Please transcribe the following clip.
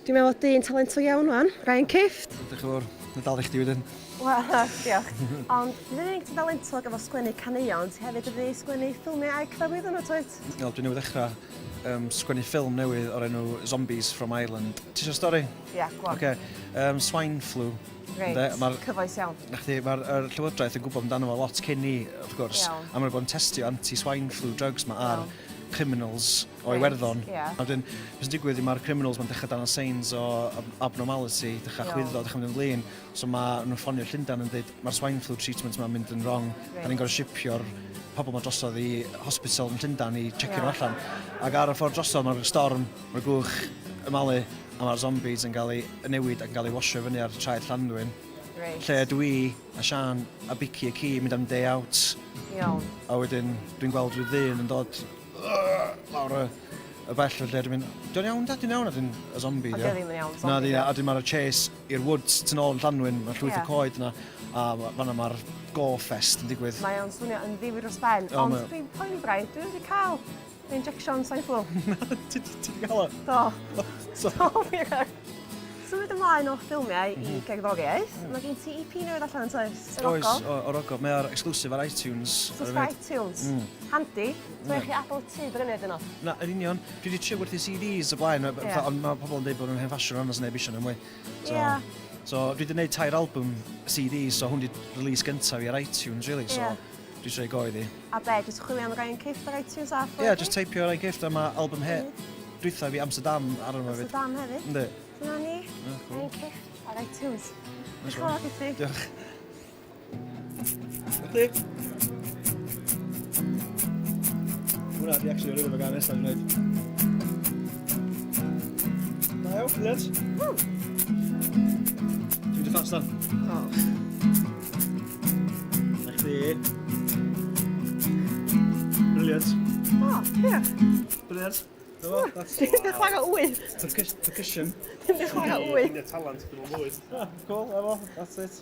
Dwi'n meddwl dyn talentog iawn wan, Ryan Kift. Diolch yn fawr. Na dal i chdi wedyn. Wel, diolch. Ond nid yn unig ti'n dalentog efo sgwennu caneuon, ti hefyd wedi sgwennu ffilmiau a'i cyfarwyddo nhw, dwyt? Wel, dwi newydd ddechrau sgwennu ffilm newydd o'r enw Zombies from Ireland. Ti eisiau stori? Ie, yeah, go on. Okay. Swine flu. Reit, cyfoes iawn. Na chdi, mae'r er llywodraeth yn gwybod amdano fo lot cyn ni, wrth gwrs. Iawn. A maen nhw'n bod yn testio anti-swine flu drugs ma ar Iawn. criminals o Reit, Iwerddon. ie. A wedyn, beth sy'n digwydd yw mae'r criminals ma'n dechrau dangos signs o abnormality, dechrau Iawn. chwyddo, dechrau mynd yn flin. So mae nhw'n ffonio Llundain yn dweud, mae'r swine flu treatment ma'n mynd yn wrong. Reit. Da ni'n gorfod shipio'r pobl ma drosodd i hospital yn Llundain i checio nhw Iawn. allan. Ac ar y ffordd drosodd mae'r storm, mae'r gwch yn malu, a mae'r zombies yn cael eu newid ac yn cael eu wasio fyny ar traeth Llanddwyn. Reit. Lle dwi a Sian a Bici y ci yn mynd am day out. Iawn. A wedyn dwi'n gweld rhyw ddyn yn dod lawr y, y bell felly, a dwi'n mynd, dwi'n iawn da, dwi'n iawn, a dwi'n y zombie. Ond dio ddim yn iawn, Na, zombie. di, a dwi'n mae'r chase i'r woods tu nôl yn Llanwyn, mae llwyth Ie. o coed yna, a fanna mae'r gore fest yn digwydd. Mae o'n swnio yn ddifyr dros ben, O, ond mae o. dwi'n poeni braidd, dwi wedi cael injection swine flu. Ti ti 'di cael o? Do. So- Do, wir. Symud ymlaen o ffilmiau i gerddoriaeth, mae gen ti EP newydd allan yn toes? Yr Oes, Ogof. o'r ogof. Mae ar exclusive ar iTunes. So ar y ar funud. iTunes. Handi. So mm. chi adael tŷ brynu ydyn nhw. Na, yn union. Dwi wedi trio gwerthu CDs o blaen, Ie. ond mae pobl yn dweud bod nhw'n hen ffasiwn ond os neb eisiau nhw mwy. So, Ie. So, dwi wedi gwneud tair album CDs, so hwn di release gyntaf fi ar iTunes, really. So, Ie. dwi eisiau go iddi. A be, jyst chwilio am Ryan Kift ar iTunes a Ie, yeah, just teipio Ryan Kift a mae album he dwytha fi Amsterdam ar yma fyd. Amsterdam hefyd. Yndi. Dyna ni. Ie, cool. Ryan Kift ar iTunes. Nice Diolch yn one. fawr i ti. Diolch. Chdi. Hwna di actually yr un o'r gan nesaf dwi'n gwneud. Da iawn, brilliant. Ti'n mynd i fast dan? O. Na chdi. Brilliant. O, diolch. Brilliant. Dyma fo, that's Dwi'n chwarae wy. percussion. Dwi'n chwarae wy. Dwi'n talent, dwi'n mwy. Cool, efo, that's it.